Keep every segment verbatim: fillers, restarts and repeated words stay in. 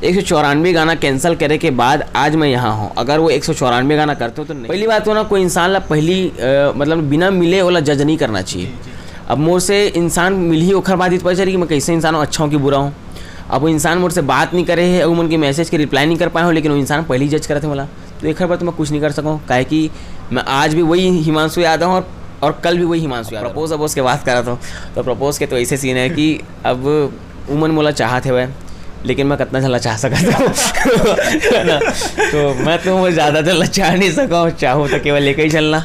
एक सौ चौरानवे गाना कैंसिल करे के बाद आज मैं यहाँ हूँ। अगर वो एक सौ चौरानवे गाना करते हो तो नहीं। पहली बात तो ना, कोई इंसान ला पहली, अ, मतलब, बिना मिले ओला जज नहीं करना चाहिए। अब मोर से इंसान मिलही, ओखर बाद ही तो पता चली कि मैं कैसे इंसान हूँ, अच्छा हूँ कि बुरा हूँ। अब वो इंसान मोर से बात नहीं करे है, वो मन के मैसेज के रिप्लाई नहीं कर पाए हो, लेकिन वो इंसान पहले ही जज करत है मोला, तो एखर बर तो मैं कुछ नहीं कर सकूँ, काहे कि मैं आज भी वही हिमांशु यादव हूँ और, और कल भी वही हिमांशु यादव। प्रपोज, अब उसके बात करत हूँ, तो प्रपोज के तो ऐसे सीन है कि अब उमन मोला चाहत हवय, लेकिन मैं कतना झन ला चाह सकत हूँ। है ना? तो मैं तो वो ज्यादा झन ला चाह नहीं सकूँ, चाहूँ तो केवल एक ही झन ला।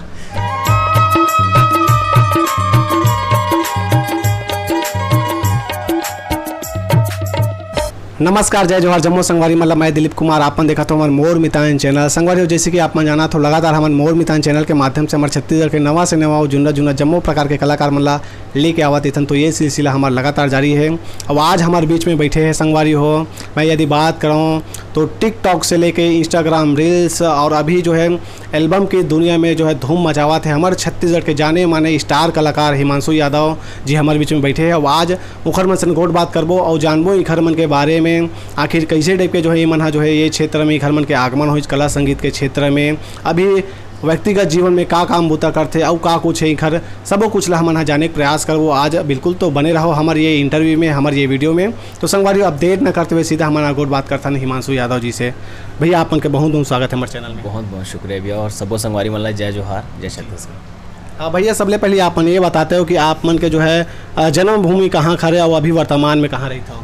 नमस्कार, जय जोहार, जम्मो संगवारी मन ला। मैं दिलीप कुमार, आपन देखत हो हमर मोर मितान चैनल। संगवारी हो, जैसे कि आप मन जानत हो, लगातार हमन मोर मितान चैनल के माध्यम से हमर छत्तीसगढ़ के नवा से नवा अउ जुन्ना जुन्ना जम्मो प्रकार के कलाकार मन ला लेके आवत इथन, तो ये सिलसिला हमार लगातार जारी है। अब आज हमारे बीच में बैठे हैं संगवारी हो, मैं यदि बात करूँ तो TikTok से लेके Instagram रील्स और अभी जो है एल्बम की दुनिया में जो है धूम मचावत है हमारे छत्तीसगढ़ के जाने माने स्टार कलाकार हिमांशु यादव जी हमारे बीच में बैठे हैं। अब आज उखर मन से गोठ बात करबो और जानबो इखर मन के बारे में, आखिर कैसे टाइप के जो है ये मन हा जो है ये क्षेत्र में इखर मन के आगमन होइस कला संगीत के क्षेत्र में। अभी व्यक्तिगत जीवन में का काम बूता करथे अउ का कुछ है इखर, सबो कुछ ला हमन ह जाने के प्रयास करबो। आज बिल्कुल तो बने रहो हमर ये इंटरव्यू में, हमर ये वीडियो में। तो संगवारी, अब देर न करते हुए सीधा हमन आगोट बात करथन हिमांशु यादव जी से। भैया, आप मन के बहुत बहुत स्वागत है हमर चैनल में। बहुत बहुत शुक्रिया भैया, और सबो संगवारी मन ला जय जोहार, जय छत्तीसगढ़। हाँ भैया, सबले पहले आप मन ये बताते हो कि आप मन के जो है, अ, जन्मभूमि कहाँ खरे और अभी वर्तमान में कहाँ रहते हो?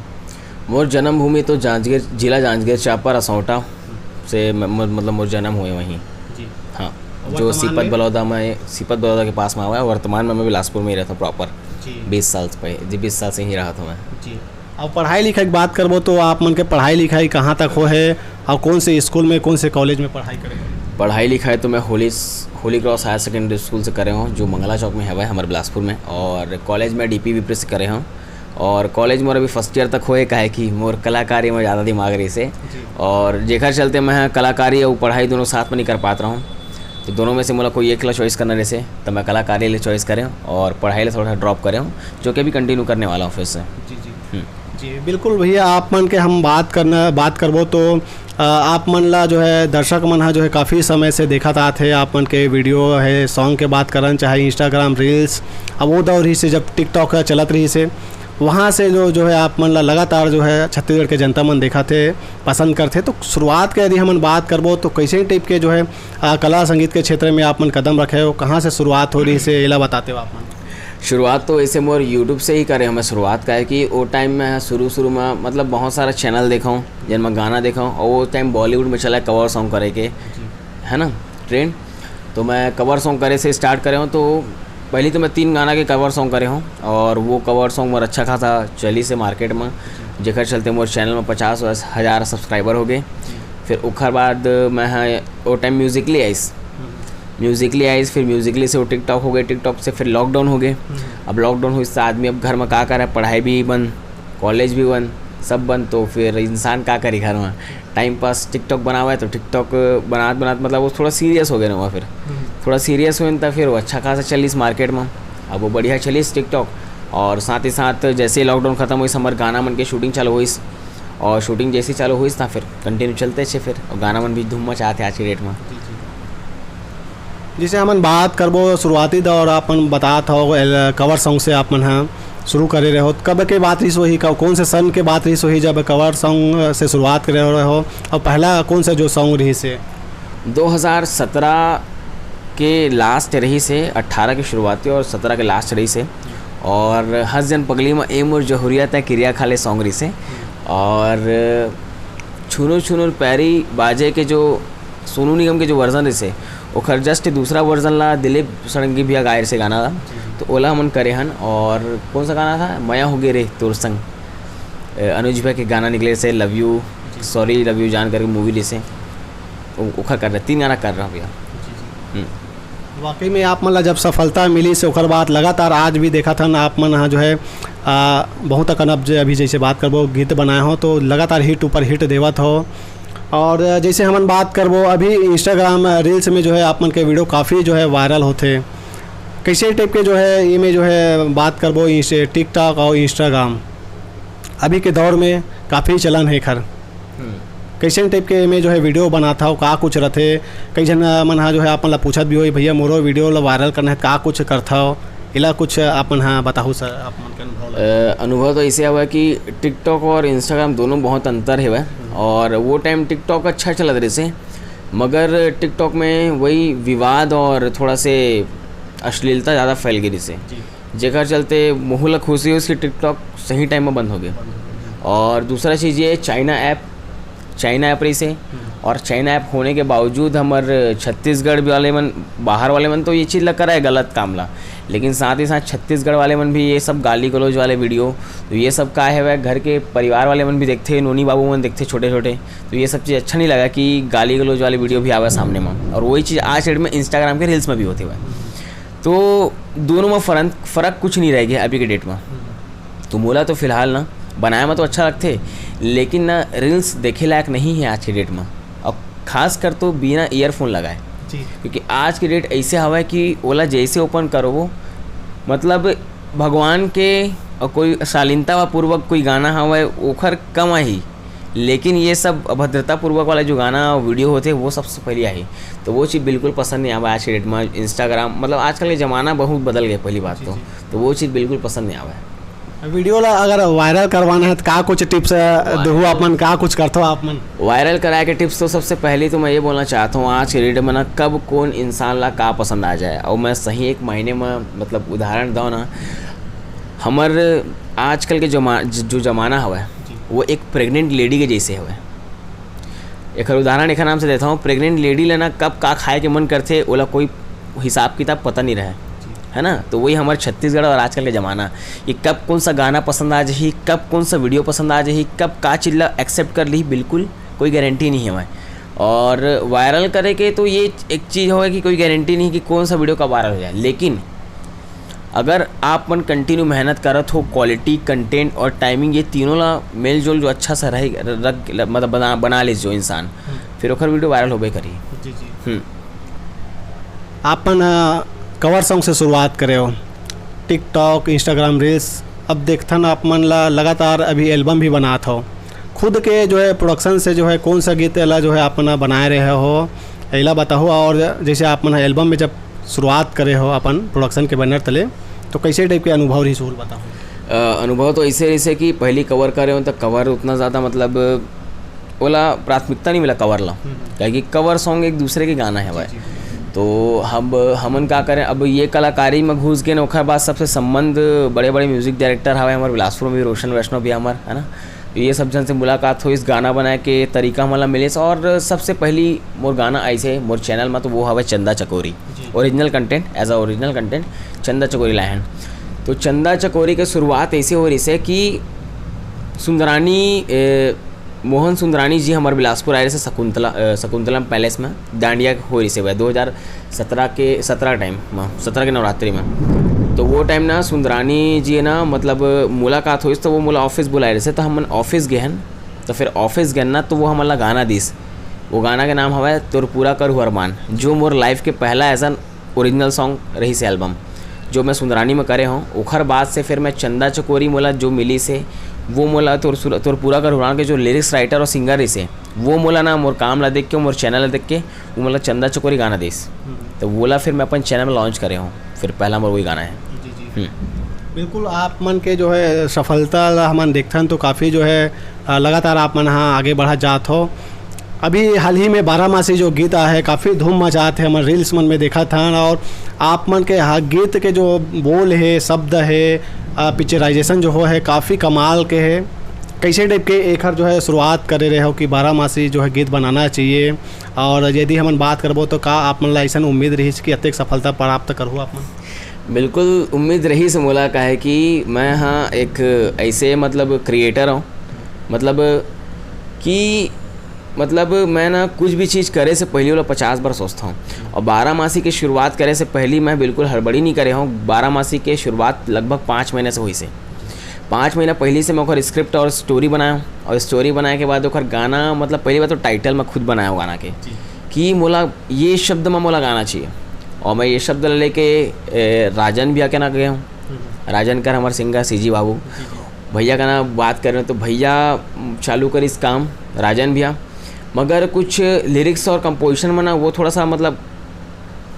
मोर जन्मभूमि तो जांजगीर, जिला जांजगीर चांपा रसौटा से म-, म-, मतलब मोर जन्म हुए वहीं। जी। हाँ, जो वर्तमान सीपत में? बलौदा में, सीपत बलौदा के पास में आवा है। वर्तमान में मैं बिलासपुर में ही रहता हूँ प्रॉपर। जी। बीस साल से पहले, जी, बीस साल से ही रहा था मैं। जी। अब पढ़ाई लिखाई की बात करबो तो आप मन के पढ़ाई लिखाई कहाँ तक हो है और कौन से स्कूल में, कौन से कॉलेज में पढ़ाई करे हो? पढ़ाई लिखाई तो मैं holy, holy cross higher secondary school से करे हूँ, जो मंगला चौक में हवय हमारे बिलासपुर में, और कॉलेज में डीपी विप्र से करे हूँ। और कॉलेज मोर अभी फर्स्ट ईयर तक होए, काहे कि मोर कलाकारी में ज़्यादा दिमाग रहिस हे। जी। और जेकर चलते मैं कलाकारी अउ पढ़ाई दोनों साथ में नहीं कर पात रहूँ, तो दोनों में से मोला कोई एक ला चॉइस करना रहिस हे, तो मैं कलाकारी ले चॉइस करे हूँ और पढ़ाई ले थोड़ा सा ड्रॉप करे हूँ, जो कि अभी कंटिन्यू करने वाला हूँ फिर से। जी, जी। हम्म। जी, बिल्कुल भैया, आप मन के हम बात करना, बात करबो तो, अ, आप मन ला जो है दर्शक मन हा जो है काफ़ी समय से देखत आत हे, आप मन के वीडियो है, सॉन्ग के बात करन, चाहे Instagram रील्स, अब वो दौर ही से जब TikTok चलत रहिस हे, वहाँ से जो, जो है आप मन ला लगातार जो है छत्तीसगढ़ के जनता मन देखत हे, पसंद करथे। तो शुरुआत के यदि हमन बात करबो तो कैसे टाइप के जो है, अ, कला संगीत के क्षेत्र में आप मन कदम रखे हो, कहाँ से शुरुआत हो रहिस हे, एला बताते हो आप मन? शुरुआत तो ऐसे मोर YouTube से ही करे हूँ मैं शुरुआत, काहे कि वो टाइम में शुरू शुरू में मतलब बहुत सारा चैनल देखा हूँ, जिनमें गाना देखा हूँ, और वो टाइम बॉलीवुड में चला है कवर सॉन्ग करे के, है ना, ट्रेंड। तो मैं कवर सॉन्ग करे से स्टार्ट करे हूँ। तो पहले तो मैं तीन गाना के कवर सॉन्ग करे हूँ और वो कवर सॉन्ग मोर अच्छा खासा चलिस हे मार्केट में, जेकर चलते मोर चैनल में पचास हज़ार सब्सक्राइबर हो गए। फिर ओकर बाद मैं, हाँ, वो टाइम म्यूजिकली आइस, म्यूजिकली आइस, फिर म्यूजिकली से वो TikTok हो गए, TikTok से फिर लॉकडाउन हो गए। अब लॉकडाउन होइस तो आदमी अब घर में का करे, पढ़ाई भी बंद, कॉलेज भी बंद, सब बंद, तो फिर इंसान का करी घर में? टाइम पास TikTok बनावा है, तो TikTok बनात बनात मतलब वो थोड़ा सीरियस हो गए ना, वो फिर थोड़ा सीरियस हुए तो फिर वो अच्छा खासा चलिस मार्केट में। अब वो बढ़िया चलिस TikTok, और साथ ही साथ जैसे ही लॉकडाउन खत्म होइस, हमर गाना मन के शूटिंग चालू होइस, और शूटिंग जैसे ही चालू होइस, तो फिर कंटिन्यू चलते छे फिर, और गाना मन भी धूम मचात हे आज के डेट में। जी, जी। जैसे हमन बात करबो शुरुआती दौर, आप मन बतात हो, एल-, कवर सॉन्ग से आप मन ह शुरू करे रहे हो, कब के बात रहिस होही, क-, कौन से सन के बात रहिस होही जब कवर सॉन्ग से शुरुआत करे रहे हो, और पहला कौन सा जो सॉन्ग रहिस हे? दो हज़ार सत्रह के लास्ट रहिस हे, अट्ठारह के शुरुआती और सत्रह के लास्ट रहिस हे, और हंस जन पगली में ए मोर जहुरिया तय किरिया खाले सॉन्ग रहिस हे, और छुनुर छुनुर पैरी बाजे के जो सोनू निगम के जो वर्जन रहिस हे, ओखर जस्ट दूसरा वर्जन ला दिलीप षडंगी भैया गाए रहिस हे गाना ला, तो ओला हमन करे हन। और कौन सा गाना था, मया हो गे रे तोर संग, अ, अनुज भैया के गाना निकले से लव यू, सॉरी लव यू जान करके मूवी रहिस हे, ओ-, ओखर कर रहे, तीन गाना कर रहा हूँ भैया। हम्म। वाकई में आप मन ला जब सफलता मिलिस ओकर बाद लगातार आज भी देखत हन आप मन ह जो है, आ, बहुत अकन अब जे अभी जैसे बात करबो गीत बनाए हो तो लगातार हिट ऊपर हिट देवत हो। और जैसे हमन बात करबो अभी Instagram रील्स में जो है आप मन के वीडियो काफ़ी जो है वायरल होथे, कैसे टाइप के जो है ये में जो है बात करबो इस TikTok और Instagram अभी के दौर में काफ़ी चलन है खर। कइसन type के एमे जो है video बनाथव, का कुछ रथे? कई झन मन हा जो है आप मन ला पूछत भी होही, "भैया मोरो video ला viral करना है, का कुछ करथव?" एला कुछ आप मन हा बताहू sir, आप मन के अनुभव ला। अ, अनुभव तो ऐसे हवय कि TikTok और Instagram दोनों बहुत अंतर हवय। और वो time TikTok अच्छा चलत रहिसे, मगर TikTok में वही विवाद और थोड़ा से अश्लीलता ज़्यादा फैल गे रहिसे, जी। जेकर चलते मोहू ला खुशी होइस कि TikTok सही time में बंद हो गया। और दूसरा चीज़ ये China app, China app रहिसे, और China app होने के बावजूद हमर छत्तीसगढ़ वाले मन, बाहर वाले मन तो ये चीज़ ला करय गलत काम ला, लेकिन साथ ही साथ छत्तीसगढ़ वाले मन भी ये सब गाली गलौज वाले video, तो ये सब का है वह घर के परिवार वाले मन भी देखथे, नोनी बाबू मन देखथे छोटे छोटे, तो ये सब चीज़ अच्छा नहीं लगा कि गाली गलौज वाले video भी आवे सामने में। और वही चीज़ आज के date में Instagram के reels में भी होथे हुए। तो दोनों में फरक, फर्क कुछ नहीं रह गया अभी के date में। तो मोला तो फिलहाल ना बनाए में तो अच्छा लगथे, लेकिन ना reels देखे लायक नहीं है आज के date में, और खासकर तो बिना earphone लगाए। जी। क्योंकि आज के date ऐसे हवा है कि ओला जैसे open करो वो, मतलब, भगवान के और कोई शालीनता पूर्वक कोई गाना हवा है, ओखर कम आही, लेकिन ये सब अभद्रतापूर्वक वाला जो गाना video होथे वो सबसे पहले आही। तो वो चीज़ बिल्कुल पसंद नहीं आवा आज के date में। Instagram, मतलब, आजकल के ज़माना बहुत बदल गया, पहली बात जी, तो जी। तो वो चीज़ बिल्कुल पसंद नहीं आवा है। Video ला अगर viral करवाना है तो का कुछ tips, अ, देहू आप मन, का कुछ करथो आप मन? Viral कराए के tips तो सबसे पहले तो मैं ये बोलना चाहता हूँ, आज के date में ना कब कौन इंसान ला का पसंद आ जाए, और मैं सही एक मायने में, मतलब, उदाहरण दो ना, हमर आजकल के जमा-, ज-, जो जमाना हवय, जी। वो एक pregnant lady के जैसे हवय। एकर उदाहरण एकर नाम से देता हूँ, pregnant lady ला ना कब का खाए के मन करथे, ओला कोई हिसाब किताब पता नहीं रहे, जी। है ना? तो वही हमारे छत्तीसगढ़ और आजकल के ज़माना, कि कब कौन सा गाना पसंद आ जाही, कब कौन सा video पसंद आ जाही, कब का चीज़ ला accept कर ली, बिल्कुल कोई guarantee नहीं है हमारे। और viral करे के तो ये एक चीज़ हो कि कोई guarantee नहीं कि कौन सा video कब viral हो जाए, लेकिन अगर आप मन continue मेहनत करत हो, quality, content और timing, ये तीनों ला मेलजोल जो अच्छा सा रहे, रख, मतलब, बना, बना ले जो इंसान, हम्म। फिर ओकर video viral होबे करी। जी, जी। हम्म। आप मन, अ, cover song से शुरुआत करे हो, TikTok, Instagram reels, अब देखथन आप मन ला लगातार अभी album भी बनात हो, खुद के जो है production से जो है कौन सा गीत ला जो है आप मन बनाए रहे हो, एला बताओ। और जैसे आप मन album में जब शुरुआत करे हो अपन production के banner तले, तो कैसे type के अनुभव रहिस ओला बताओ। अ, अनुभव तो ऐसे रहिसे कि पहली cover करे हो तो cover उतना ज़्यादा, मतलब, ओला प्राथमिकता नहीं मिला cover ला, हम्म। काहे कि cover song एक दूसरे के गाना है भाई। जी, जी। तो हम, हमन का करें, अब ये कलाकारी में घुस गए ना, ओखर बाद सबसे संबंध बड़े-बड़े music director हवे हमारे बिलासपुर में भी, रोशन वैष्णव भी हमार, है ना? तो ये सब झन से मुलाकात होइस, गाना बनाए के तरीका हमन ला मिलिस, और सबसे पहली मोर गाना आइस हे मोर channel में, तो वो हवे चंदा चकोरी। जी। Original content, as a original content, चंदा चकोरी लाए हन। तो चंदा चकोरी के शुरुआत ऐसे हो रहिस हे कि सुंदरानी, ए, मोहन सुंदरानी जी हमारे बिलासपुर आए रहिस हे शकुंतला, अ, शकुंतलम palace में, डांडिया हो रहिस हे वह दो हज़ार सत्रह के, सत्रह time में, सत्रह के नवरात्रि में। तो वो time ना सुंदरानी जी ना, मतलब, मुलाकात होइस, तो वो मोला office बुलाए रहिस हे, तो हमन office गए हन। तो फिर office गए ना, तो वो हमन ला गाना दिस। वो गाना के नाम हवे तोर पूरा करहूँ अरमान, जो मोर life के पहला ऐसा original song रहिस हे album, जो मैं सुंदरानी में करे हों। ओखर बाद से फिर मैं चंदा चकोरी मोला जो मिलिस हे, वो मोला तोर सुर-, तोर पूरा करहूँ अरमान के जो lyrics writer और singer रहिस हे, वो मोला ना मोर काम ला देख के, मोर channel ला देख के, वो मोला चंदा चकोरी गाना दिस। हम्म। तो वोला फिर मैं अपन channel में launch करे हों, फिर पहला मोर वही गाना है। जी, जी। हम्म। बिल्कुल, आप मन के जो है सफलता ला हमन देखथन तो काफ़ी जो है, अ, लगातार आप मन हा आगे बढ़त जात हो। अभी हाल ही में बारहमासी जो गीत आए हे, काफ़ी धूम मचात हे, हमन reels मन में देखत हन, और आप मन के हा गीत के जो बोल हे, शब्द हे, अ, picturization जो हो हे, काफ़ी कमाल के हे। कैसे type के एखर जो है शुरुआत करे रहे हो कि बारहमासी जो है गीत बनाना चाहिए, और यदि हमन बात करबो तो का आप मन ला अइसन उम्मीद रहिस कि अतेक सफलता प्राप्त करहू आप मन? बिल्कुल उम्मीद रहिस मोला, काहे कि मैं हा एक ऐसे, मतलब, creator हूँ, मतलब कि, मतलब, मैं ना कुछ भी चीज़ करे से पहले ओला पचास बार सोचता हूँ। और बारहमासी की शुरुआत करे से पहले मैं बिल्कुल हड़बड़ी नहीं करे हूँ। बारहमासी के शुरुआत लगभग पाँच महीने से होइस हे। पाँच महीना पहले से मैं ओकर script और story बनाया हूँ, और story बनाए के बाद ओकर गाना, मतलब, पहली बात तो title मैं खुद बनाया हूँ गाना के, जी। कि मोला ये शब्द में मोला गाना चाहिए, और मैं ये शब्द लेके, ए, राजन भैया के ना गए हूँ। हम्म। राजन कर हमारे singer CG बाबू, जी, जी। भैया का ना बात करें तो भैया चालू करिस काम, राजन भैया, मगर कुछ लिरिक्स और कंपोजिशन में ना वो थोड़ा सा मतलब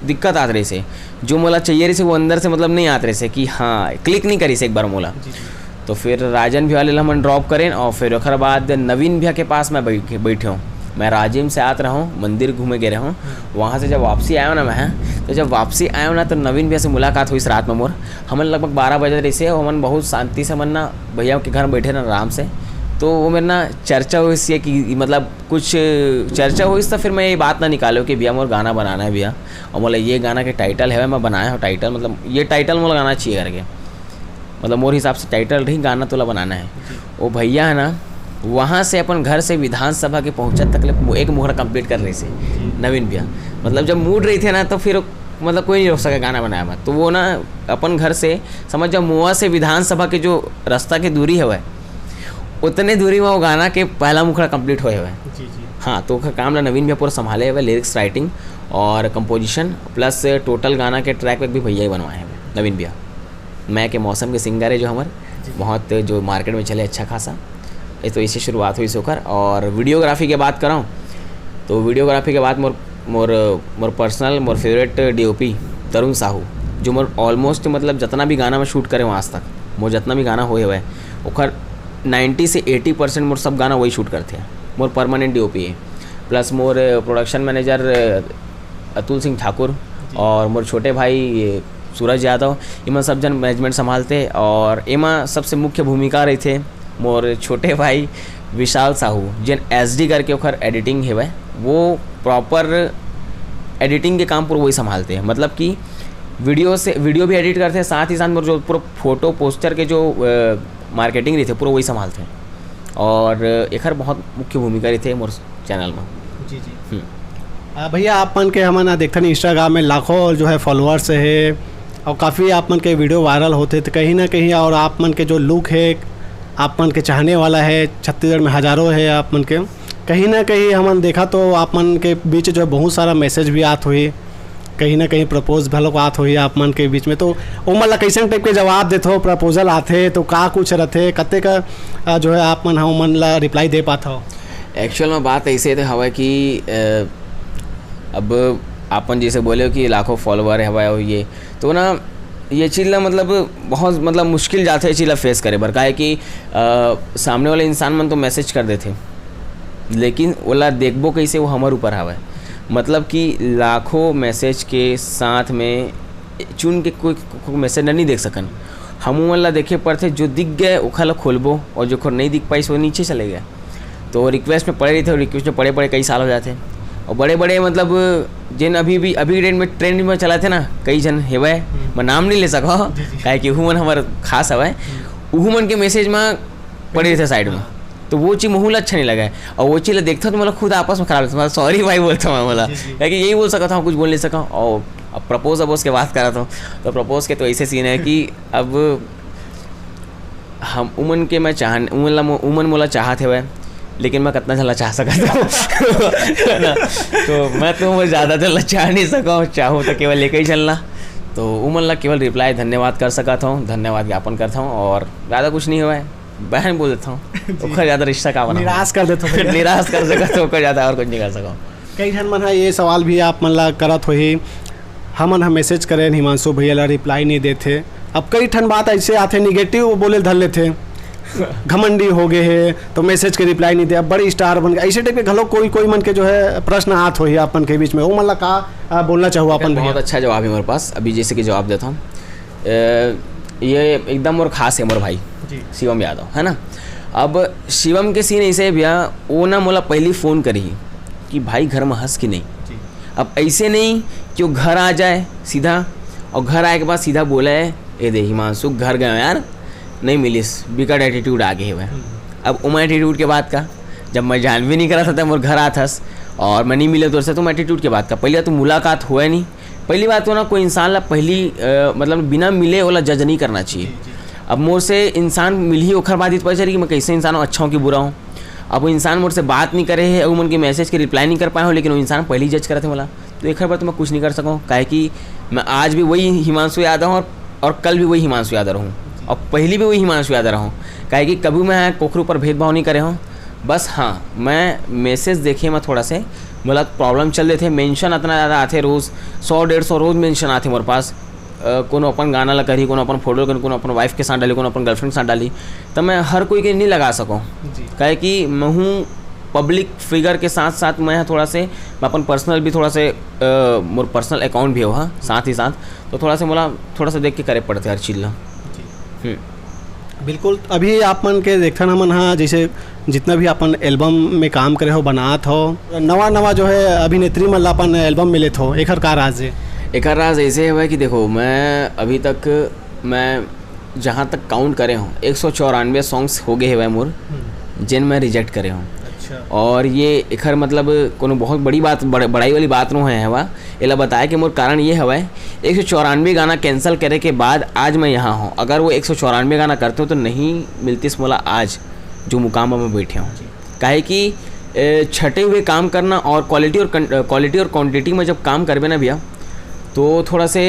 दिक्कत आत रहिस हे, जो मोला चाहिए रहिस हे वो अंदर से मतलब नहीं आत रहिस हे कि हाँ, क्लिक नहीं करिस एक बार मोला। जी, जी। तो फिर राजन भैया वाले ला हमन ड्रॉप करें और फिर ओकर बाद नवीन भैया के पास मैं बैठ बैठे हूँ। मैं राजिम से आत रहा हूँ, मंदिर घूमे गए रहा हूँ। हम्म। वहाँ से जब वापसी आया हूँ ना मैं, तो जब वापसी आया हूँ ना तो नवीन भैया से मुलाकात हुई रात में मोर। हमन लगभग बारह बजे रहिस हे और हमन बहुत शांति से हमन ना भैया के घर में बैठे ना आराम से। तो वो मेरे ना चर्चा हुई इससे कि मतलब कुछ चर्चा हुई, तो फिर मैं ये बात ना निकालो कि भैया मोर गाना बनाना है भैया, और बोला ये गाना के टाइटल है, मैं बनाया हूँ टाइटल, मतलब ये टाइटल मोला गाना चाहिए करके, मतलब मोर हिसाब से टाइटल रही, गाना तोला बनाना है। जी। वो भैया है ना, वहाँ से अपन घर से विधानसभा के पहुँचत तक ले एक मुखड़ा कंप्लीट कर रहिस हे। जी। नवीन भैया, मतलब जब मूड रहिथे ना तो फिर मतलब कोई नहीं रोक सके गाना बनाए में। तो वो ना अपन घर से समझ जाओ, मोवा से विधानसभा के जो रास्ता के दूरी हवय, उतने दूरी में वो गाना के पहला मुखड़ा कंप्लीट होए हवय। जी, जी। हाँ, तो ओकर काम ला नवीन भैया पूरा संभाले हवय, लिरिक्स राइटिंग और कंपोजिशन प्लस टोटल गाना के ट्रैक वर्क भी भैया ही बनवाए हवय, नवीन भैया। मैं के मौसम के सिंगर है जो हमर, जी। बहुत जो मार्केट में चले अच्छा खासा। ये तो इसे शुरुआत हुई ओकर। और वीडियोग्राफी के बात कराऊँ तो वीडियोग्राफी के बाद मोर मोर मोर पर्सनल, मोर फेवरेट डीओपी तरुण साहू, जो मोर ऑलमोस्ट मतलब जितना भी गाना मैं शूट करे हूँ आज तक, मोर जितना भी गाना होए हुए, ओकर नाइन्टी से एटी परसेंट मोर सब गाना वही शूट करते हैं। मोर परमानेंट डीओपी है, प्लस मोर प्रोडक्शन मैनेजर अतुल सिंह ठाकुर जी। और मोर छोटे भाई सूरज यादव, इमन सब जन मैनेजमेंट संभालते। और एमा सबसे मुख्य भूमिका रहिथे मोर छोटे भाई विशाल साहू, जेन एसडी करके ओकर एडिटिंग हेवय, वो प्रॉपर एडिटिंग के काम पूरा वही संभालते हैं। मतलब कि वीडियो से, वीडियो भी एडिट करते हैं, साथ ही साथ मोर जो पूरा फोटो पोस्टर के जो मार्केटिंग रहिथे पूरा वही संभालते हैं। और एकर बहुत मुख्य भूमिका रहिथे मोर चैनल में। जी, जी। हम्म। आ, भैया, आप मन के हमन देखथन Instagram में लाखों जो है फॉलोअर्स है और काफ़ी आप मन के वीडियो वायरल होते, तो कहीं ना कहीं और आप मन के जो लुक है, आप मन के चाहने वाला है, छत्तीसगढ़ में हजारों है आप मन के, कहीं ना कहीं हमन देखा तो आप मन के बीच जो है बहुत सारा मैसेज भी आत हुई, कहीं ना कहीं प्रपोज घलोक आत होही आप मन के बीच में, तो ओमन ला कैसन टाइप के जवाब देथो? प्रपोजल आथे तो का कुछ रथे, कते का, अ, जो है आप मन ह ओमन ला रिप्लाई दे पाथव? एक्चुअल में बात ऐसे तो हवय कि, अ, अब आपन जैसे बोले हो कि लाखों फॉलोअर हवय और ये, तो ना ये चीज़ ला मतलब बहुत मतलब मुश्किल जाथे ये चीज़ ला फेस करे बर, काहे कि, अ, सामने वाले इंसान मन तो मैसेज कर देथे, लेकिन ओला देखबो कइसे, वो हमर ऊपर हवय। मतलब कि लाखों मैसेज के साथ में चुन के कोई, कोई मैसेज नहीं देख सकन। हमू मन ला देखे पड़थे, जो दिख गए ओखर ला खोलबो, और जो नहीं दिख पाइस वो नीचे चले गए। तो रिक्वेस्ट में पड़े रहिथे, और रिक्वेस्ट में पड़े पड़े कई साल हो जाथे। और बड़े बड़े मतलब जेन अभी भी, अभी के डेट में ट्रेंड में चलाथे ना, कई झन हेवय, हम्म। मैं नाम नहीं ले सकव, जी, जी। काहे कि उहू मन हमर खास हवय। हम्म। उहू मन के मैसेज में पड़े रहिथे साइड में। हाँ। तो वो चीज़ महू ला अच्छा नहीं लगे, और वो चीज़ ला देखथव तो मोला खुद आपस में खराब लगता, सॉरी भाई बोलता हूँ मैं मोला, जी, जी। काहे कि यही बोल सकता हूँ, कुछ बोल नहीं सका। और अब प्रपोज, अब उसके बात करा था, तो प्रपोज के तो ऐसे सीन है कि अब हम उमन के, मैं चाह, उमन ला मो-, उमन मोला चाहत हेवय, लेकिन मैं कतना झन ला चाह सकत हूँ। है ना? तो मैं तो वो ज़्यादा झन ला चाह नहीं सकूँ, चाहूँ तो केवल एक ही झन ला। तो उमन ला केवल रिप्लाई धन्यवाद कर सकत हूँ, धन्यवाद ज्ञापन करता हूँ, और ज़्यादा कुछ नहीं हुआ है। बहन बोल देता हूँ। जी। ओकर ज़्यादा रिश्ता का बनाऊँ? निराश कर देता हूँ। निराश कर सकत हूँ, ओकर ज़्यादा और कुछ नहीं कर सकूँ। कई झन मन ह ये सवाल भी आप मन ला करत होही, हमन ह मैसेज करेन हिमांशु भैया ला रिप्लाई नहीं देथे। अब कई ठन बात ऐसे आथे, निगेटिव बोले धर लेथे, घमंडी हो गए हे तो मैसेज के रिप्लाई नहीं दे, अब बड़े स्टार बन गए, ऐसे टाइप के घलो कोई, कोई मन के जो है प्रश्न आत होही आप मन के बीच में, वो मन ला का, आ, बोलना चाहूँ आप मन बहुत भैया? अच्छा जवाब है मेरे पास, अभी जैसे कि जवाब देता हूँ। अ, ये एकदम मोर खास है मोर भाई जी। शिवम यादव, है ना? अब शिवम के सीन ऐसे है भैया, वो ना मोला पहली फ़ोन करी कि भाई घर में हस कि नहीं। जी। अब ऐसे नहीं कि वो घर आ जाए सीधा, और घर आए के बाद सीधा बोले, "ए दे हिमांशु, घर गए यार, नहीं मिलिस, बिकट एटीट्यूड आ गए हुए।" हम्म। अब उमा एटीट्यूड के बात का, जब मैं जान भी नहीं करा था, तब मोर घर आत हस और मैं नहीं मिले तोर से, तो उमा एटीट्यूड के बात का। पहले तो मुलाकात हुआ नहीं, पहली बात तो ना कोई इंसान ला पहली, अ, मतलब बिना मिले ओला जज नहीं करना चाहिए। जी, जी। अब मोर से इंसान मिलही ओखर बाद ही तो पता चली कि मैं कैसे इंसान हूँ, अच्छा हूँ कि बुरा हूँ। अब वो इंसान मोर से बात नहीं करे है, उमन के मैसेज के रिप्लाई नहीं कर पाए हो, लेकिन वो इंसान पहले ही जज करत है मोला, तो एखर बर तो मैं कुछ नहीं कर सकूँ, काहे कि मैं आज भी वही हिमांशु यादव हूँ और, और कल भी वही हिमांशु यादव रहूँ। अउ पहिली भी वही हिमांशु यादव रहूँ, काहे कि कभी मैं कोखरो ऊपर भेदभाव नहीं करे हूँ। बस हाँ, मैं मैसेज देखे में थोड़ा से, मतलब, प्रॉब्लम चल देथे। मेंशन अतना ज़्यादा आथे रोज़, सौ डेढ़ सौ रोज़ मेंशन आथे मोर पास। अ, कोनो अपन गाना ला करही, कोनो अपन फोटो ला करही, कोनो अपन वाइफ के साथ डाली, कोनो अपन गर्लफ्रेंड के साथ डाली, त मैं हर कोई के नहीं लगा सकूँ। जी। काहे कि मैं हूँ पब्लिक फिगर के साथ साथ मैं थोड़ा से, मैं अपन पर्सनल भी थोड़ा से, अ, मोर पर्सनल अकाउंट भी हो, हाँ, साथ ही साथ, तो थोड़ा से मोला थोड़ा सा देख के करे पड़थे हर चीज़ ला। जी। हम्म। बिल्कुल, अभी आप मन के देखथन हमन हा, जैसे जितना भी अपन एल्बम में काम करे हो, बनात हो, नवा नवा जो है अभिनेत्री मन ला अपन एल्बम में लेत हो, एखर का राज है? एकर राज ऐसे हवय कि देखो, मैं अभी तक, मैं जहाँ तक काउंट करे हूँ, एक सौ चौरानवे सॉन्ग्स हो गए हवय मोर, हम्म। जेन मैं रिजेक्ट करे हूँ। अच्छा। और ये एखर मतलब कोनो बहुत बड़ी बात, बड़-, बड़ाई वाली बात नो है हवा। एला बताए के मोर कारण ये हवय, एक सौ चौरानवे गाना कैंसिल करे के बाद आज मैं यहाँ हूँ। अगर वो एक सौ चौरानवे गाना करते हो तो नहीं मिलतीस मोला आज जो मुकाम में बैठे हूँ। जी। काहे कि, ए, छटे हुए काम करना और क्वालिटी और कन-, क्वालिटी और क्वांटिटी में जब काम करबे ना भैया, तो थोड़ा से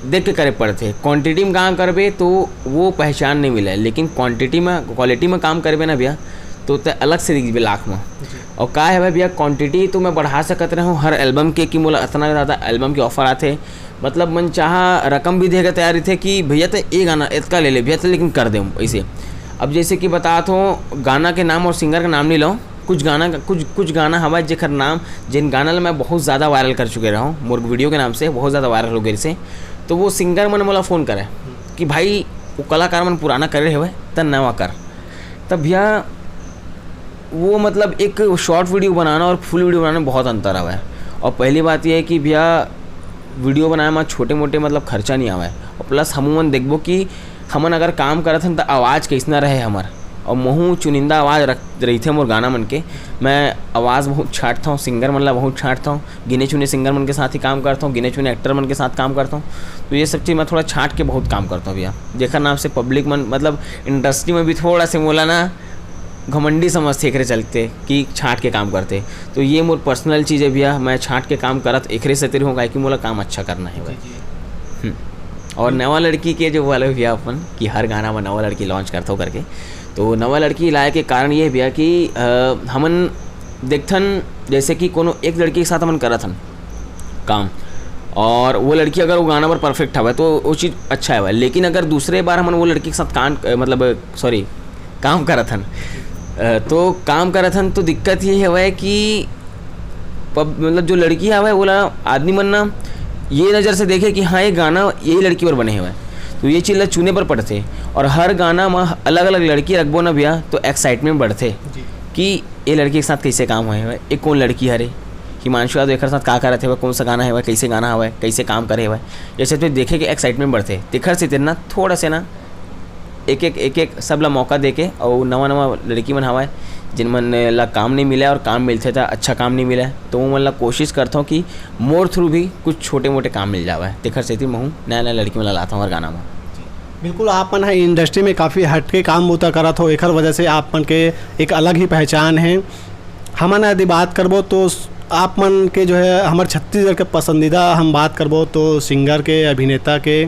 देख के करे पड़थे। क्वांटिटी में काम करबे तो वो पहचान नहीं मिले, लेकिन क्वांटिटी में, क्वालिटी में काम करबे ना भैया, तो ते अलग से दिखबे लाख में। जी। और का है भाई भैया, क्वांटिटी तो मैं बढ़ा सकत रहूँ हर एल्बम के, कि मोला इतना ज़्यादा एल्बम के ऑफर आथे, मतलब, मन चाहा रकम भी देके तैयार रहिथे कि भैया, ते ए गाना एतका ले ले भैया, ते लेकिन कर दे ऐसे। अब जैसे कि बतात हो, गाना के नाम और सिंगर का नाम नहीं लो, कुछ गाना, कुछ, कुछ गाना हवय जेकर नाम, जिन गाना ला मैं बहुत ज़्यादा वायरल कर चुके रहूँ मोर वीडियो के नाम से, बहुत ज़्यादा वायरल हो गए से। तो वो सिंगर मन मोला फ़ोन करे कि भाई, वो कलाकार मन पुराना करे हवय, त नवा कर। तब भैया, वो मतलब एक शॉर्ट वीडियो बनाना और फुल वीडियो बनाना में बहुत अंतर आवे। और पहली बात ये है कि भैया, वीडियो बनाए में छोटे मोटे मतलब खर्चा नहीं आवे, और प्लस हम मन देखबो कि हमन अगर काम करत हन त आवाज़ कैसना रहे हमर। और महू चुनिंदा आवाज़ रख रहिथे मोर गाना मन के। मैं आवाज़ बहुत छांटता हूँ, सिंगर मन ला बहुत छांटता हूँ, गिने चुने सिंगर मन के साथ ही काम करता हूँ, गिने चुने एक्टर मन के साथ काम करता हूँ। तो ये सब चीज़ मैं थोड़ा छांट के बहुत काम करता हूँ भैया, जेकर नाम से पब्लिक मन, मतलब, इंडस्ट्री में भी थोड़ा से मोला ना घमंडी समझथे एकरे चलते कि छांट के काम करते। तो ये मोर पर्सनल चीज़ है भैया, मैं छांट के काम करत एकरे सेती रहूँ, काहे कि मोला काम अच्छा करना है भाई। जी, जी। हम्म। और नवा लड़की के जो वाले भैया अपन कि हर गाना में नवा लड़की लॉन्च करथो करके, तो नवा लड़की लाए के कारण ये है भैया कि, अ, हमन देखथन जैसे कि कोनो एक लड़की के साथ हमन करत हन काम, और वो लड़की अगर वो गाना पर परफेक्ट हवय तो वो चीज़ अच्छा है भाई। लेकिन अगर दूसरे बार हमन वो लड़की के साथ कान, अ, मतलब, सॉरी, काम करत हन, अ, तो काम करत हन तो दिक्कत ये हवय कि पब-, मतलब, जो लड़की हवय, वोला आदमी मन ना ये नज़र से देखे कि हाँ, ये गाना यही लड़की बर बने हवय, तो ये चीज़ ला चुने बर पड़थे। और हर गाना में अलग-अलग लड़की रखबो ना भैया, तो एक्साइटमेंट बढ़थे जी। कि ये लड़की के साथ कैसे काम होए हवय, ये कौन लड़की हरे, हिमांशु यादव एकर साथ का करत हवय, कौन सा गाना हवय, कैसे गाना हवय, कैसे काम करे हवय, ये सब चीज़ देखे के एक्साइटमेंट बढ़थे। तेखर से तेतना थोड़ा से ना एक एक, एक एक सब ला मौका देके, अउ नवा नवा लड़की मन हवय, जिन मन ला काम नहीं मिले और काम मिलथे त अच्छा काम नहीं मिले, तो वो मन ला कोशिश करथों कि मोर थ्रू भी कुछ छोटे मोटे काम मिल जावे। तेखर सेती महू नया नया लड़की मन ला लाथों हर गाना में। बिल्कुल, आप मन ह इंडस्ट्री में काफ़ी हटके काम बूता करत हो, एखर वजह से आप मन के एक अलग ही पहचान है। हमन यदि बात करबो तो स-, आप मन के जो है हमर छत्तीसगढ़ के पसंदीदा हम बात करबो तो सिंगर के, अभिनेता के,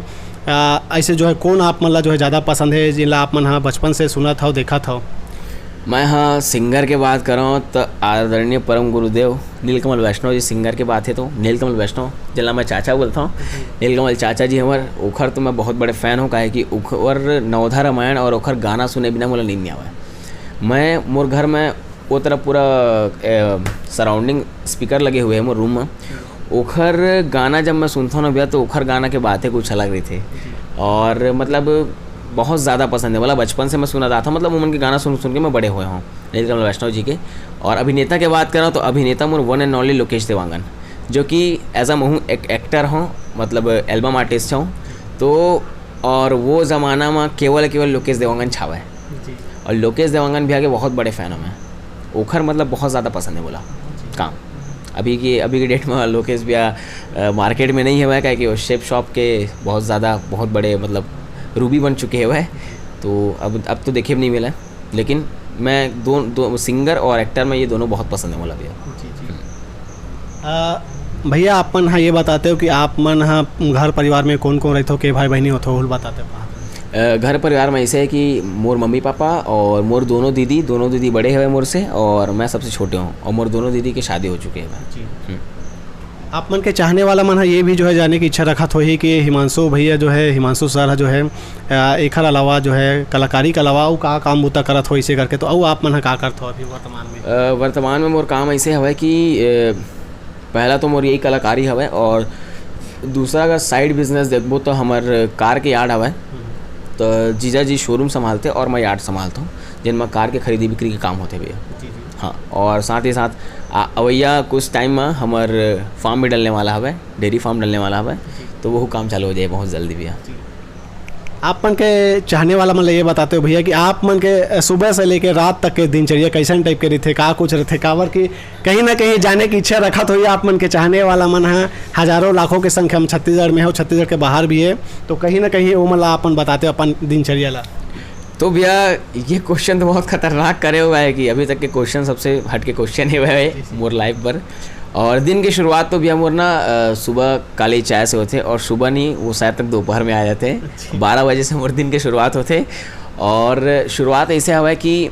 आ, ऐसे जो है कौन आप मन ला जो है ज़्यादा पसंद है, जिन ला आप मन ह बचपन से सुनत हव, देखत हव? मैं ह सिंगर के बात करौं त आदरणीय परम गुरुदेव नीलकमल वैष्णव जी सिंगर के बात है तो नीलकमल वैष्णव, जिन ला मैं चाचा बोलता हूँ, नीलकमल चाचा जी हमर, ओखर तो मैं बहुत बड़े फैन हूँ, काहे कि ओखर नवधा रामायण और ओखर गाना सुने बिना मोला नींद नहीं आवे। मैं, मोर घर में वो तरफ पूरा, ए, सराउंडिंग स्पीकर लगे हुए हैं मोर रूम में। ओखर गाना जब मैं सुनता हूँ ना भैया, तो ओखर गाना के बातें कुछ अलग रहिथे। और मतलब बहुत ज़्यादा पसंद है, मतलब बचपन से मैं सुनत आत हूँ, मतलब उमन के गाना सुन सुन के मैं बड़े हुए हूँ, नीलकमल वैष्णव जी के। और अभिनेता के बात करूँ तो अभिनेता more one and only Lokesh Dewangan, जो कि एज अ महू एक एक्टर हूँ, मतलब एल्बम आर्टिस्ट हूँ। तो और वो ज़माना में केवल केवल लोकेश देवांगन छावे। जी। और लोकेश देवांगन भैया के बहुत बड़े फैन हूँ मैं। ओखर मतलब बहुत ज़्यादा पसंद है बोला जी। काम। अभी के, अभी के डेट में लोकेश भैया, अ, मार्केट में नहीं हवय, काहे कि वो शेप शॉप के बहुत ज़्यादा, बहुत बड़े मतलब रूबी बन चुके हवय। तो अब, अब तो देखे भी नहीं मिला। लेकिन मैं दो, दो सिंगर और एक्टर में ये दोनों बहुत पसंद है मोला भैया। जी, जी। अ, भैया, आप मन ह ये बताते हो कि आप मन ह घर परिवार में कौन कौन रहते हो, के भाई बहनी होते हो, बताते हो? अ, घर परिवार में ऐसे है कि मोर मम्मी पापा और मोर दोनों दीदी, दोनों दीदी बड़े हवे मोर से और मैं सबसे छोटे हूँ और मोर दोनों दीदी के शादी हो चुके हवे। जी। हम्म। आप मन के चाहने वाला मन ह ये भी जो है जाने की इच्छा रखत होही कि हिमांशु भैया जो है, हिमांशु सर ह जो है, अ, एखर अलावा जो है कलाकारी के अलावा अउ का काम बूता करत हो इसे करके, तो अउ आप मन ह का करत हो अभी वर्तमान में? अ, वर्तमान में मोर काम ऐसे हवय कि, अ, पहला तो मोर यही कलाकारी हवय और दूसरा अगर side business देखबो तो हमर car के yard हवय। हम्म। तो जीजा जी showroom संभालते और मैं yard संभालता हूँ, जिन में car के खरीदी बिक्री के काम होते भैया। जी, जी। हाँ, और साथ ही साथ आ, अवैया कुछ time में हमर farm भी डलने वाला हवय, dairy farm डलने वाला हवय, जी। तो वो काम चालू हो जाए बहुत जल्दी भैया। जी। आप मन के चाहने वाला मन ल ये बताते हो भैया कि आप मन के, अ, सुबह से लेके रात तक के दिनचर्या कैसन type के रहिथे, का कुछ रहिथे? काबर कि कहीं ना कहीं जाने की इच्छा रखत होही आप मन के चाहने वाला मन ह, हजारों लाखों के संख्या में छत्तीसगढ़ में हो, छत्तीसगढ़ के बाहर भी है, तो कहीं ना कहीं वो मन ला आप मन बताते हो अपन दिनचर्या ला। तो भैया, ये question तो बहुत खतरनाक करे हुआ है कि अभी तक के question सबसे हट के question ही हुआ है जी, जी। मोर life पर। और दिन की शुरुआत तो भैया मोर ना, अ, सुबह काली चाय से होते और सुबह नहीं, वो शायद तक दोपहर में आ जाते हैं। अच्छा। बारह बजे से मोर दिन की शुरुआत होते और शुरुआत ऐसे हवा है कि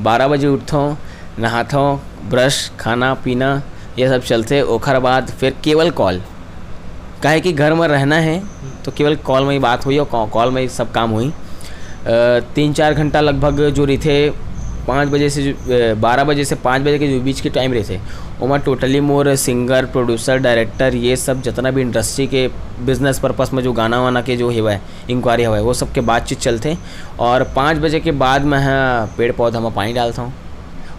बारह बजे उठथों, नहाथों, brush, खाना पीना, ये सब चलते। ओखर बाद फिर केवल call, काहे कि घर में रहना है, हम्म। तो केवल call में ही बात होई और call, call में ही सब काम होई। अ, तीन चार घंटा लगभग जो रहिथे, पाँच बजे से जो, अ, बारह बजे से पाँच बजे के जो बीच के time रहिथे, ओमा totally मोर singer, producer, director, ये सब जितना भी industry के business purpose में जो गाना वाना के जो हेवय, inquiry हवय, वो सब के बातचीत चलथे। और पाँच बजे के बाद मैं ह पेड़ पौधा में पानी डालता हूँ,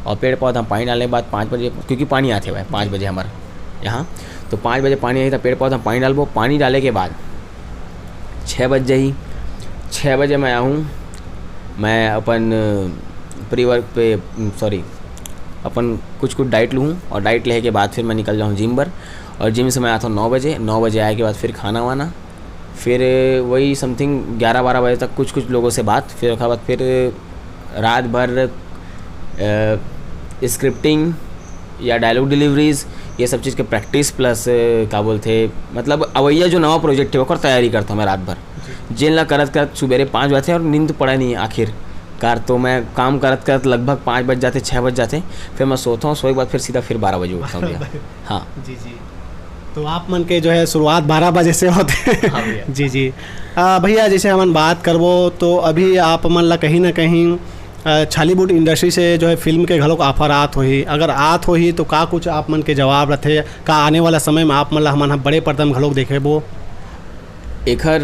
और पेड़ पौधा में पानी डालने के बाद पाँच बजे, क्योंकि पानी आथे हवय पाँच बजे हमर यहाँ, तो पाँच बजे पानी आही, तो पेड़ पौधा में पानी डालबो। पानी डाले के बाद छः बज जाही, छः बजे मैं आहूँ, मैं अपन pre work पे, sorry, अपन कुछ कुछ diet लूँ और diet लेहे के बाद फिर मैं निकल जाऊँ gym बर। और gym से मैं आता हूँ नौ बजे, नौ बजे आए के बाद फिर खाना वाना, फिर वही something ग्यारह बारह बजे तक कुछ कुछ लोगों से बात, फिर ओकर बाद फिर रात भर, अ, scripting या dialogue deliveries, ये सब चीज़ के practice plus, अ, का बोलथे, मतलब अवैया जो नवा project है ओकर तैयारी करता हूँ मैं रात भर। जी। जेन ला करत करत सुबेरे पाँच बजथे और नींद पड़े नहीं आखिरकार, तो मैं काम करत करत लगभग पाँच बज जाथे, छः बज जाथे, फिर मैं सोता हूँ, सोए के बाद फिर सीधा फिर बारह बजे उठता हूँ भैया। हाँ। जी, जी। तो आप मन के जो है शुरुआत बारह बजे से होथे। हाँ भैया। जी, जी। अ, भैया, जैसे हमन बात करबो तो अभी आप मन ला कहीं ना कहीं, अ, Chhollywood industry से जो है film के घलोक offer आत होही, अगर आत होही तो का कुछ आप मन के जवाब रथे? का आने वाला समय में आप मन ला हमन ह बड़े पर्दा में घलोक देखेबो? एखर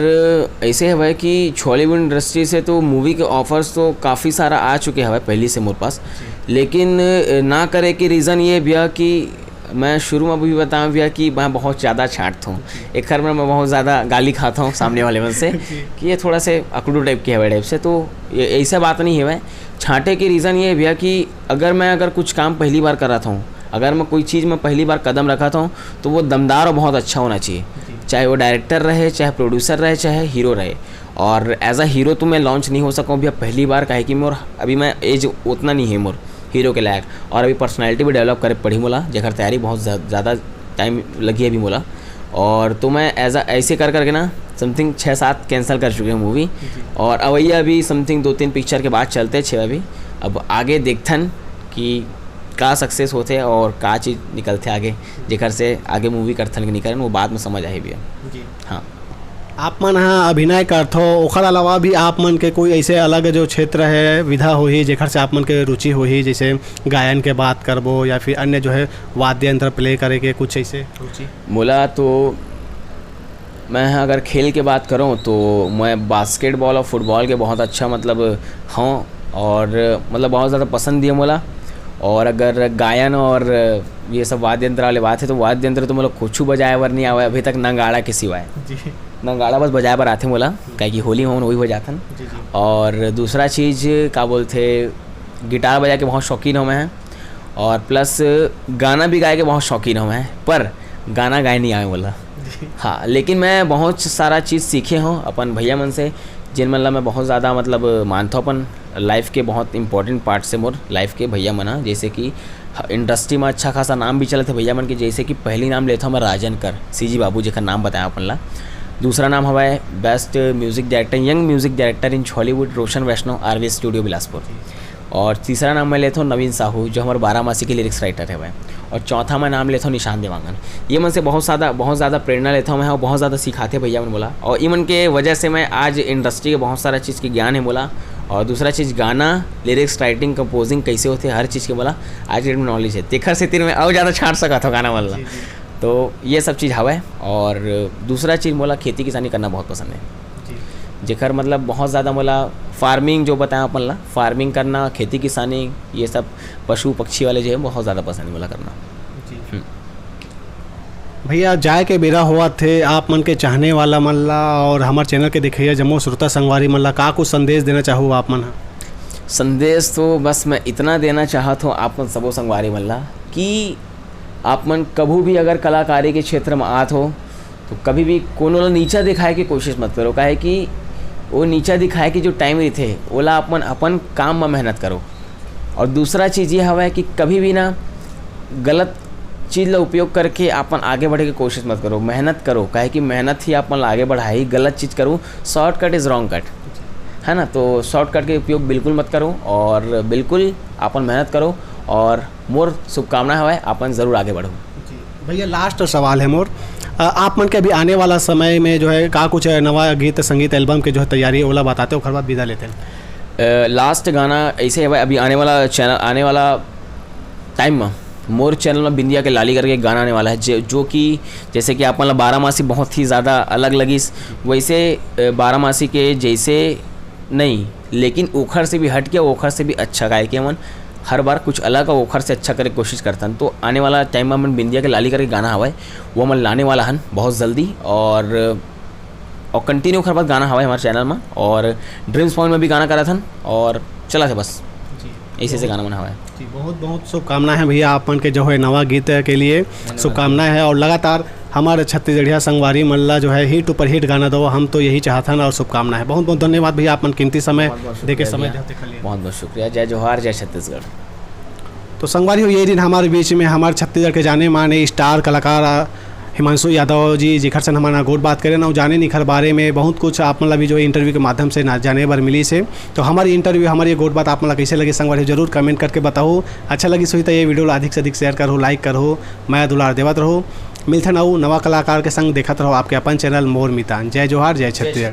ऐसे हवय कि Chhollywood industry से तो movie के offers तो काफ़ी सारा आ चुके हवय पहली से मोर पास, जी। लेकिन, अ, ना करे के reason ये भैया कि मैं शुरू में भी बताऊँ भैया कि मैं बहुत ज़्यादा छांटता हूँ। जी। एखर में मैं बहुत ज़्यादा गाली खाता हूँ सामने वाले मन से जी। कि ये थोड़ा से अकड़ू type के हवय type से, तो ये ऐसा बात नहीं हवय। छांटे के reason ये है भैया कि अगर मैं, अगर कुछ काम पहली बार कर रहा था हूँ, अगर मैं कोई चीज़ में पहली बार कदम रखा था हूँ, तो वो दमदार और बहुत अच्छा होना चाहिए। जी। चाहे वो director रहे, चाहे producer रहे, चाहे hero रहे। और as a hero तो मैं launch नहीं हो सका हूँ भैया पहली बार, काहे कि मोर, अभी मैं age उतना नहीं है मोर hero के लायक, और अभी personality भी develop करे पड़ी मोला, जेकर तैयारी बहुत ज़्या-, ज़्यादा time लगी है अभी मोला। और तो मैं as a, ऐसे कर करके ना something छः सात cancel कर चुके हैं movie। जी। और अवैया भी something दो तीन picture के बाद चलते हैं छः अभी। अब आगे देखथन कि का success होथे और का चीज़ निकलथे आगे, जेकर से आगे movie करथन कि नहीं करन, वो बाद में समझ आही भैया। जी। हाँ। आप मन ह अभिनय करथो, ओखर अलावा भी आप मन के कोई ऐसे अलग जो क्षेत्र है, विधा होही, जेखर से आप मन के रुचि होही, जैसे गायन के बात करबो या फिर अन्य जो है वाद्य यंत्र play करे के कुछ ऐसे रुचि? मोला तो, मैं ह अगर खेल के बात करूँ तो मैं basketball और football के बहुत अच्छा मतलब हूँ, और मतलब बहुत ज़्यादा पसंद भी है मोला। और अगर गायन और ये सब वाद्य यंत्र वाले बात है, तो वाद्य यंत्र तो मोला कुछ बजाए बर नहीं आवे अभी तक, नगाड़ा के सिवाय। जी। नगाड़ा बस बजाए बर आथे मोला, काहे कि होली में वही बजाथन। जी, जी। और दूसरा चीज़ का बोलथे, guitar बजाए के बहुत शौकीन हूँ मैं, और plus गाना भी गाए के बहुत शौकीन हूँ मैं, पर गाना गाए नहीं आवे मोला। जी। हाँ, लेकिन मैं बहुत सारा चीज़ सीखे हूँ अपन भैया मन से, जिन मन ला मैं बहुत ज़्यादा मतलब मानता हूँ अपन life के बहुत important part से मोर life के भैया मन ह, जैसे कि ह-, industry में अच्छा खासा नाम भी चलत है भैया मन के, जैसे कि पहली नाम लेता हूँ मैं राजन कर, C G बाबू जेकर नाम बताया अपन ला। दूसरा नाम हवय best music director, young music director in Chhollywood, Roshan Vaishnav, RV studio Bilaspur. और तीसरा नाम मैं लेथों नवीन साहू, जो हमर बारामासी के लिरिक्स राइटर हवय। और चौथा मैं नाम लेथों निशान देवांगन। ये मन से बहुत ज़्यादा, बहुत ज़्यादा प्रेरणा लेथों मैं, और बहुत ज़्यादा सिखाथे भैया मन मोला। और इमन के वजह से मैं आज इंडस्ट्री के बहुत सारा चीज़ के ज्ञान है मोला। और दूसरा चीज़, गाना, लिरिक्स राइटिंग, कंपोजिंग कैसे होथे, हर चीज़ के मोला आज के डेट में नॉलेज है। तेखर सेती मैं अउ ज़्यादा छांट सकत हूँ गाना मन ला। जी, जी। तो ये सब चीज़ हवय। और दूसरा चीज़, मोला खेती किसानी करना बहुत पसंद है। जी। जेकर मतलब बहुत ज़्यादा मोला फार्मिंग, जो बताया अपन ला, फार्मिंग करना, खेती किसानी, ये सब पशु पक्षी वाले जो है, बहुत ज़्यादा पसंद है मोला करना। जी। हम्म। भैया, जाए के बेरा होवत हे, आप मन के चाहने वाला मन ला और हमर चैनल के देखइया जम्मो श्रोता संगवारी मन ला का कुछ संदेश देना चाहू आप मन ह? संदेश तो बस मैं इतना देना चाहत हूँ आप मन सबो संगवारी मन ला कि आप मन कभू भी अगर कलाकारी के क्षेत्र में आत हो, तो कभी भी कोनो ला नीचा दिखाए के कोशिश मत करो, काहे कि वो नीचा दिखाए के जो टाइम रहिथे, ओला अपन, अपन काम में मेहनत करो। और दूसरा चीज़ ये हवय कि कभी भी ना गलत चीज़ ला उपयोग करके अपन आगे बढ़े के कोशिश मत करो, मेहनत करो, काहे कि मेहनत ही अपन ला आगे बढ़ाही। गलत चीज़ करो, shortcut is wrong cut, है ना? तो शॉर्टकट के उपयोग बिल्कुल मत करो और बिल्कुल अपन मेहनत करो। और मोर शुभकामना हवय, अपन ज़रूर आगे बढ़ो। जी। भैया, लास्ट सवाल है मोर, अ, आप मन के अभी आने वाला समय में जो है का कुछ नवा गीत संगीत एल्बम के जो है तैयारी है, ओला बताते, ओकर बाद विदा लेते हैं। अ, लास्ट गाना ऐसे है भाई, अभी आने वाला चैनल, आने वाला टाइम में मोर चैनल में बिंदिया के लाली करके एक गाना आने वाला है, जे-, जो कि जैसे कि आप मन ला बारामासी बहुत ही ज़्यादा अलग लगिस, वैसे, अ, बारामासी के जैसे नहीं, लेकिन ओखर से भी हट के, ओखर से भी अच्छा, काहे कि हमन हर बार कुछ अलग और ओखर से अच्छा करे के कोशिश करथन। तो आने वाला टाइम में हमन बिंदिया के लाली करके गाना हवय, वो हमन लाने वाला हन बहुत जल्दी। और, और कंटिन्यू ओखर बाद गाना हवय हमारे चैनल में, और ड्रीम्स पॉइंट में भी गाना करत हन, और चलत हे बस। जी। ऐसे ऐसे गाना मन हवय। जी, बहुत बहुत शुभकामना है भैया आप मन के जो है नवा गीत के लिए। धन्यवाद। शुभकामनाएं है और लगातार हमारे छत्तीसगढ़िया संगवारी मन ला जो है हिट ऊपर हिट गाना दो, हम तो यही चाहत हन और शुभकामना है। बहुत बहुत धन्यवाद भैया, आप मन कीमती समय बहुत बहुत दे के शुक्रिया समय भैया। देते के लिए। बहुत बहुत शुक्रिया। जय जोहार, जय छत्तीसगढ़। तो संगवारी हो, ये दिन हमारे बीच में हमारे छत्तीसगढ़ के जाने माने स्टार कलाकार, आ, हिमांशु यादव जी, जेखर से हमन ह गोठ बात करेन अउ जाने निखर बारे में बहुत कुछ आप मन ला भी जो है इंटरव्यू के माध्यम से ना जाने बर मिलिस हे। तो हमारी इंटरव्यू, हमारी ये गोठ बात आप मन ला कैसे लगे संगवारी हो, जरूर कमेंट करके बताओ। अच्छा लगिस होही तो ये वीडियो ला अधिक से अधिक शेयर करो, लाइक करो, मया दुलार देवत रहो। मिलथन अउ नवा कलाकार के संग, देखत रहो आपके अपन चैनल मोर मितान। जय जोहार, जय छत्तीसगढ़।